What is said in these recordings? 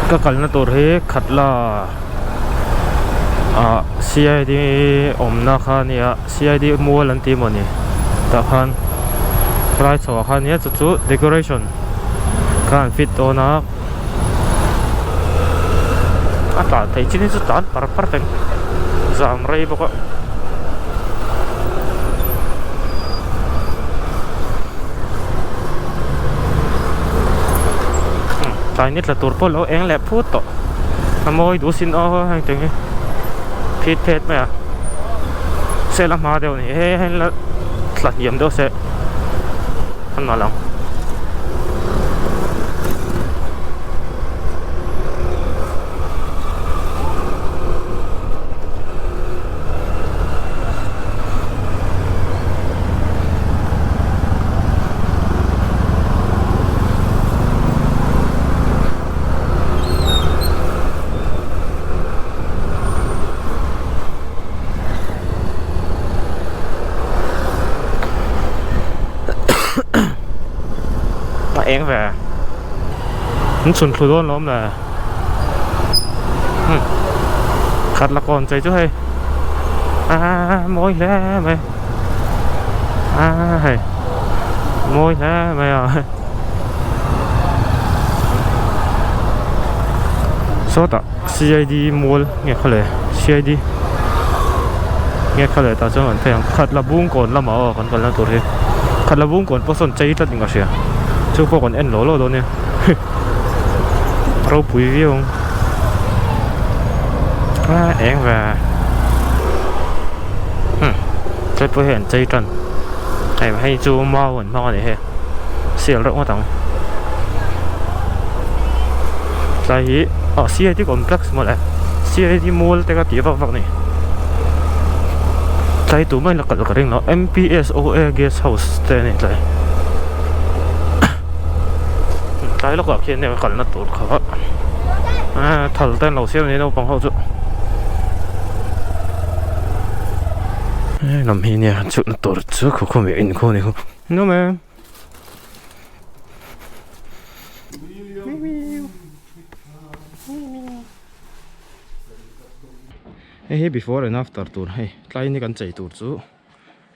Ka kalna tur hi Khatla ah CID awmna kha a nia CID mual an tih mawni tah khan rai chho ah khan nia chu chu decoration kha an fit dawn a a tlan theih chin hi chu tlan par par vek zam rei bawk a. Tlai ni tla tur pawh lo eng leh phut tawh a mawi duh sin aw heng te hi phit phet mai a sel a hma deuh a ni he heng la tla hniam deuh se a nalh ang. A eng ve an chhun thlu dawn lawm le khat la kawn chei chu hei a mawi hle mai a hei mawi hle mai a sawtah CID mual nge kha le CID nge kha le tah chuan kan phei ang khat la bung kawn lamah aw kan kalna tur hi khat la bung kawn pawh sawn chei tlat in ka hria chu pawh kan en lo lo dawn nia. Ropui viau ang a eng ve hmm tlai pawh hi an chei tan hei hei chu mau an hmang a ni hei sial reuh ngawt ang tlai hi ah CID complex mawle CID mual te ka tih vak vak a ni tlai tumah in la kalh ka ring lo M_P_S_O_A guest house te a ni tlai. Tlai lawkah khian heng a kalna tur kha ah thal te an lo siam a ni naupang ho chu he lam hi nia chhutna tur chu khaw khaw in khaw ni khaw nuam em. Hei hi before and after tur hei tlai ni kan chei tur chu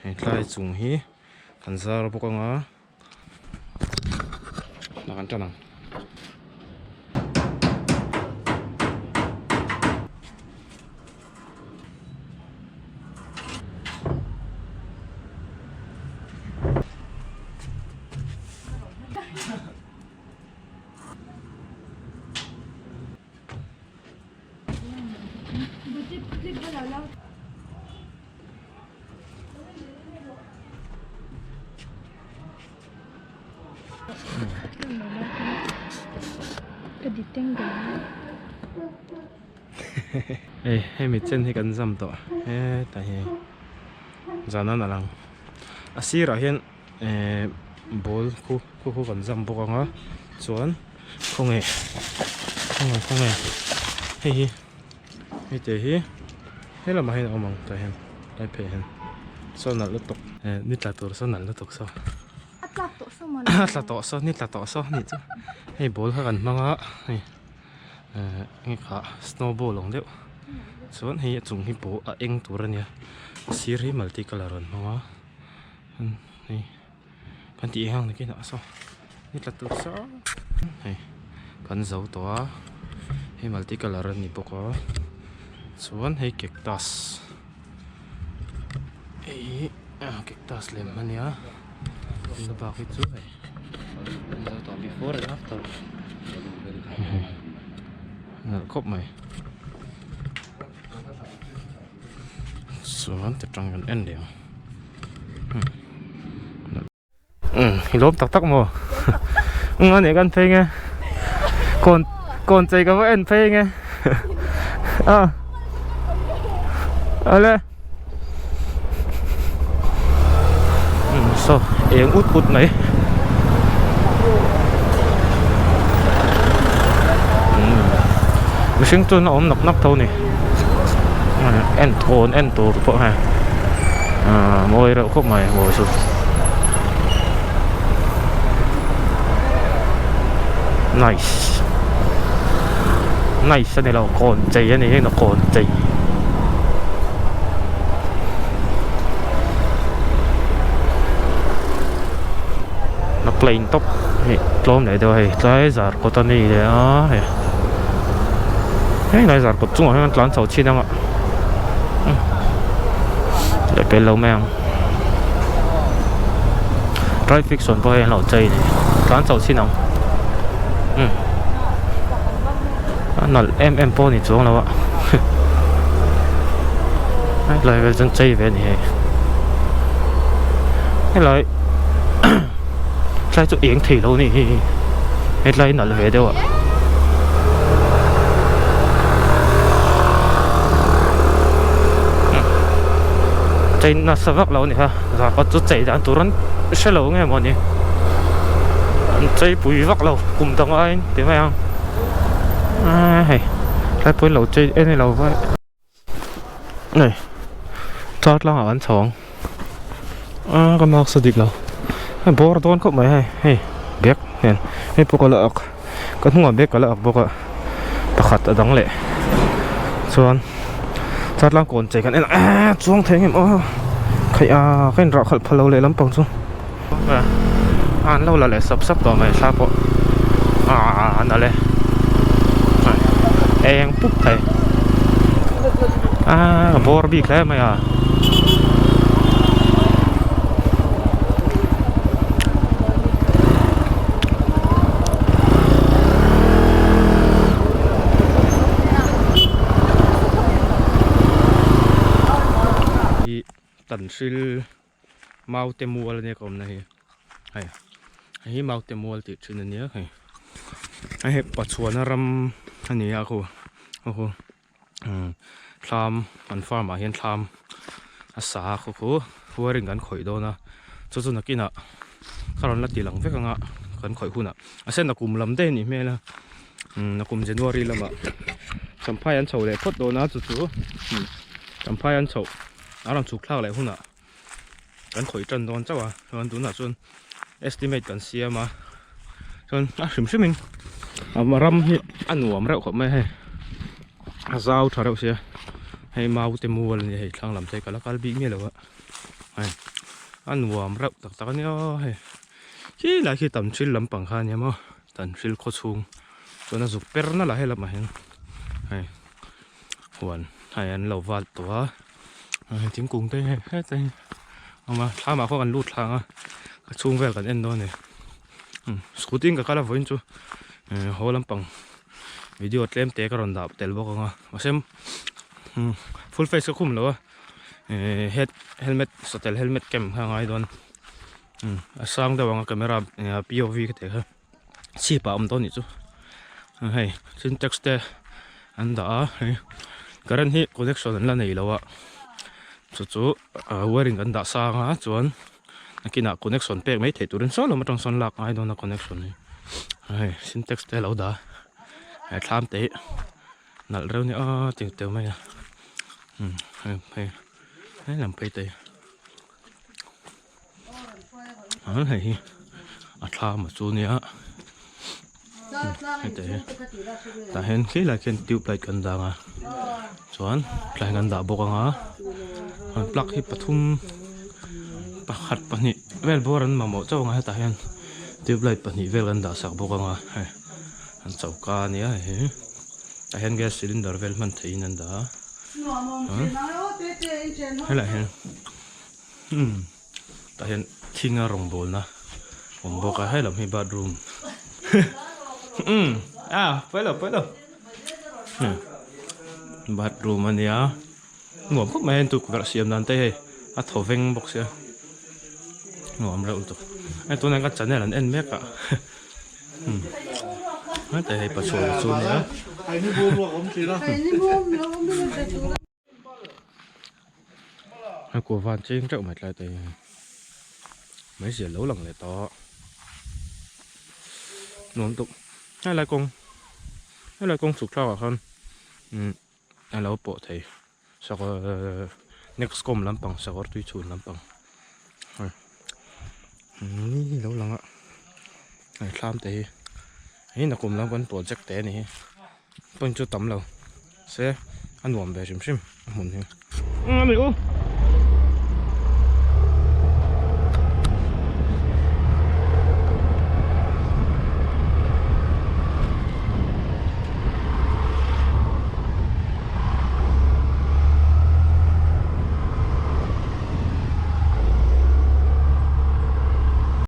hei tlai chung hi kan zar bawk anga. Kan tan ang. Hei hemi chen hi kan zam tawh hetah hi zan a nalh ang a sirah hian ehh ball khu khu khu kan zam bawk ang a chuan khawnge khawnge khawnge hei hi heti hi he lamah hian a awm ang tah hian lai phei hian saw nalh lutuk eh ni tla tur saw nalh lutuk saw a tlak tawh saw maw a tla tawh saw ni tla tawh saw anih chu hei ball kha kan hmang a hei eh nge kha snow ball ang deuh chuan hei a chung hi pawh a eng tur a nia a sir hi multi colour an hmang a hei. Kan tih eng ang ni kinah saw ni tla tur saw hei kan zo tawh a hei multi colour a ni bawk a chuan hei cactus hei hi cactus lem a nia na bak hi chu hei kan zo tawh before and after nalh khawp mai chuan ti tang kan en leh ang. I lawm tak tak maw eng a nih kan phei nge kawn kawn chei ka va en phei nge a ale saw eng ut ut mai mihring chuan a awm nak nak tho a ni en thawn en tur pawh hei ahh mawi reuh khawp mai mawi chu nice. Nice a ni lo kawn chei a ni hi kawn chei. A plain tawp hei tlawm leh deuh a hei tlai zar kawt a ni leh a hei helai zar kawt chungah hian tlan chho chin anga leh pel lo mai ang traffic sawn pawh hei an lo chei a ni tlan chho chin ang umm. A nalh em em pawh a ni chuang lo a helai vel chuan chei ve a ni hei helai tlai chu eng thei lo a nih hi hetlai nalh ve deuh a. Chei nasa vak lo a ni kha zarkawt chu chei dan tur an hre lo nge maw ni an chei pui vak lo kum dang aiin ti mai ang. Aaa hei tlai pawhin lo chei en ilo vai nei char tlangah kan chho ang aaa ka mask a dik lo hei bawr dawn khawp mai hei hei bag hian hei pawh ka la ak ka hnungah bag ka la ak bawk a pakhat a dang leh chuan char tlang kawn chei kan en a aaa chuang thei ang em aw khaih a ka inrah khalh phal lo leh lampang chu. An lo la leh sap sap tawh mai thla pawh aaa nalh e eng pup thei aaa ka bawr bik hle mai a. Tanhril. Maute mual ania ka awmna hi hei hei hi maute mual tih thin ania hei hei Pachuana ram ani a khu aw khu thlam an farm ah hian thlam a sa a khu khu wiring kan khawih dawn a chu chu nakinah ka rawn la ti lang vek anga kan khawih hunah a sen a kum lam daih a nih hmel a nakum January lamah champhai an chho leh phawt dawn a chu chu champhai an chhoh a rawn chhuk thlak leh hunah. Kan khawih tan dawn chauh a chuan tunah chuan estimate kan siam a chuan a hrim hrim in a ram hi a nuam reuh khawp mai a hei a zau tha reuh sia hei mau te mual a nia hei thlang lam te ka la kal bik miah lo a hei a nuam reuh tak tak a nia hei khi lai khi tam thil lampang kha a nia maw tan thil khaw chhung chuan a zuk per nalh a helamah hian hei huan hei an lo val tawh a. Thingkung te hei hetah hian a awm a thlamah khaw kan lut thlang a a chhung vel kan en dawn a ni scooty in ka kal a vawiin chu haw lampang video tlem te ka rawn dah tel bawk ang a mahse full face ka khum lo a head helmet satel helmet kem kha a ngai dawn a sang deuh ang a camera pov ka tih kha. Chhip ah a awm dawn nih chu hei sintex te an dah a hei current hi connection an la nei lo a chu chu wiring kan dah sang a chuan nakinah connection pek mai theih turin saw lam atang sawn lak a ngai dawn a connection hi hei sintex te a lo dah a he thlam te hi nalh reuh a nia tih teuh mai a hei hei hei lam phei te hi. Hei hi a thlam a chu nia heti hi tah hian khi lai khian tube light kan dang a chuan tlai kan dah bawk ang a plug hi pathum pakhat pahnih vel bawr an mamawh chauh ang a hetah hian tube light pahnih vel kan dah sak bawk ang a hei an choka a nia hei hi tah hian gas cylinder vel hman theihin an dah a helaiah hian. Umm tah hian thinga rawngbawlna awm bawk a helam hi bathroom umm a pawi lo pawi lo bathroom a nia nuam khawp mai a tukverh siam dan te hei a thaw veng bawk sia nuam reuh lutuk hei tunah hian ka channel an en mek a umm heta hei pachuan chu a nia. A kua van cheng teuh mai tlai te hi mai zial lo lang leh tawh nuam tuk helai kawng helai kawng chhuk thlak ah khan umm a lo pawh thei sakawr next kawm lampang sakawr tui chhun lampang hei ni lo lang a hei thlam te hi hei nakum lam kan project te a ni hi. Point chu tam lo se a nuam ve hrim hrim a hmun hi. Umm ani u.